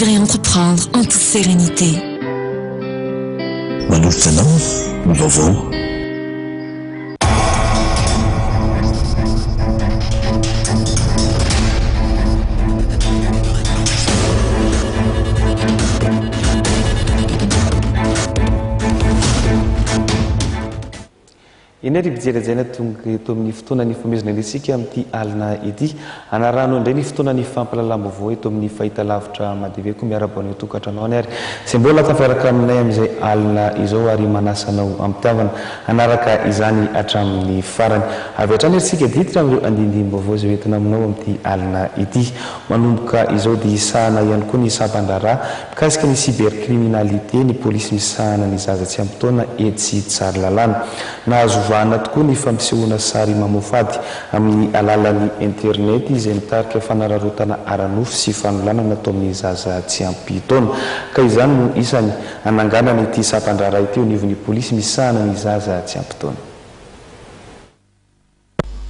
Vivre et entreprendre en toute sérénité. Manolotra anao ny vaovao. Eny ary mpijery hajaina tonga eto amin'ny fotoana nifanomezana indray isika amin'ity alina ity. Hanarahanao indray ny fotoana ny fampahalalam-baovao eto amin'ny fahitalavitra Madiveko. Miarahaba anao tokantrano any ary izay mbola tafiaraka aminay amin'izay alina izao ary manasa anao am-pitiavana hanaraka izany hatramin'ny farany. Avy hatrany ary isika diditra amin'ireo andindinim-baovao izay hoentina aminao amin'ity alina ity. Manomboka izao dia hisahana ihany koa ny sampan-draharaha mikasika ny cybercriminalité ny polisy misahana ny zaza tsy ampy taona etsy Tsaralalàna. Nahazo vahana tokoa ny fampisehoana sary mamoafady amin'ny alalan'ny internet izay mitarika fanararaotana ara-nofo sy fanolanana atao amin'ny zaza tsy ampy taona. Ka izany no isany hananganana ity sampan-draharaha ity eo anivon'ny polisy misahana ny zaza tsy ampy taona.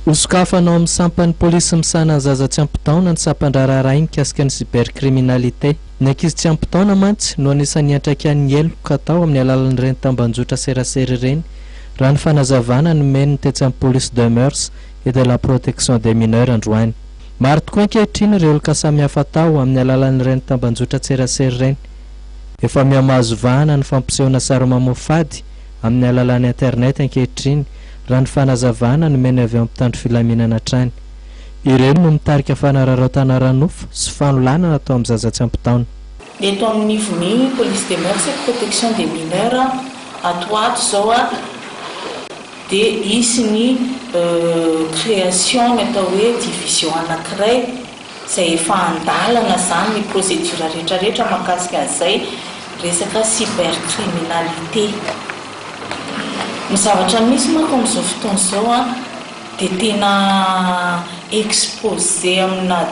Hosokafana ao amin'ny sampan'ny polisy misahana ny zaza tsy ampy taona ny sampan-draharaha iray mikasika ny cybercriminalité. Ny ankizy tsy ampy taona mantsy no anisan'ny iantraikan'ny heloka atao amin'ny alalan'ireny tambanjotra serasera ireny, raha ny fanazavana nomen'ny tetsy amin'ny Police de Mœurs et de la Protection des Mineurs androany. Maro tokoa ankehitriny ireo heloka samihafa atao amin'ny alalan'ireny tambanjotran-tserasera ireny. Efa mihamahazo vahana ny fampisehoana sary mamoafady amin'ny alalan'ny internet ankehitriny, raha ny fanazavana nomeny avy ao amin'ny mpitandro filaminana hatrany. Ireny no mitarika fanararaotana ara-nofo sy fanolanana atao amin'ny zaza tsy ampy taona. Eto amin'ivon'ny Police des Mœurs et Protection des Mineurs ato ho ato izao dia hisy ny création ny atao hoe division anankiray izay efa an-dalana izany ny procédure rehetra rehetra mahakasika an'izay resaka cybercriminalité. Ny zavatra misy manko amin'izao fotoana izao an, dia tena exposé amina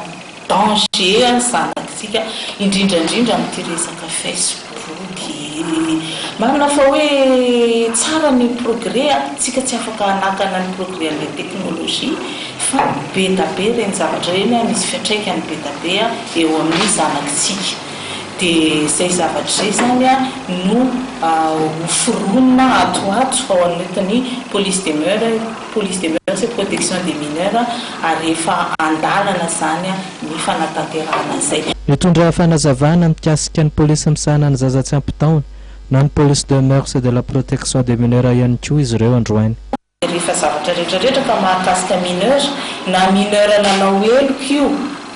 danger ny zanakitsika, indrindra indrindra amin'ity resaka Facebook. Marina fa hoe tsara ny progrès an, tsika tsy afaka hanakana ny progrès an'ilay technologie fa be da be ireny zavatra ireny an, misy fiantraikany be da be eo amin'ny zanakitsika. Dia izay zavatra izay izany no ho foronina ato ho ato ao anatin'ny police des mœurs, police des mœurs et protection des mineurs ary efa an-dalana izany ny fanatanterahana an'izay. Nitondra fanazavana mikasika ny polisy misahana ny zaza tsy ampy taona na ny police de mœurs et de la protection des mineurs ihany koa izy ireo androany. Rehefa zavatra rehetra rehetra ka mahakasika mineur, na mineur nanao heloka io,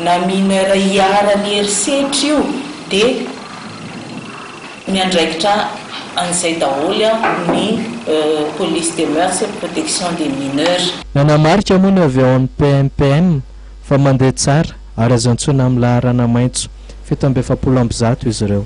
na mineur iharan'ny herisetra io dia miandraikitra an'izay daholo ny police des mœurs et protection des mineurs. Nanamarika moa ny avy ao amin'ny PMPM fa mandeha tsara ary azo antsoina amin'ny laharana maitso 147 izy ireo.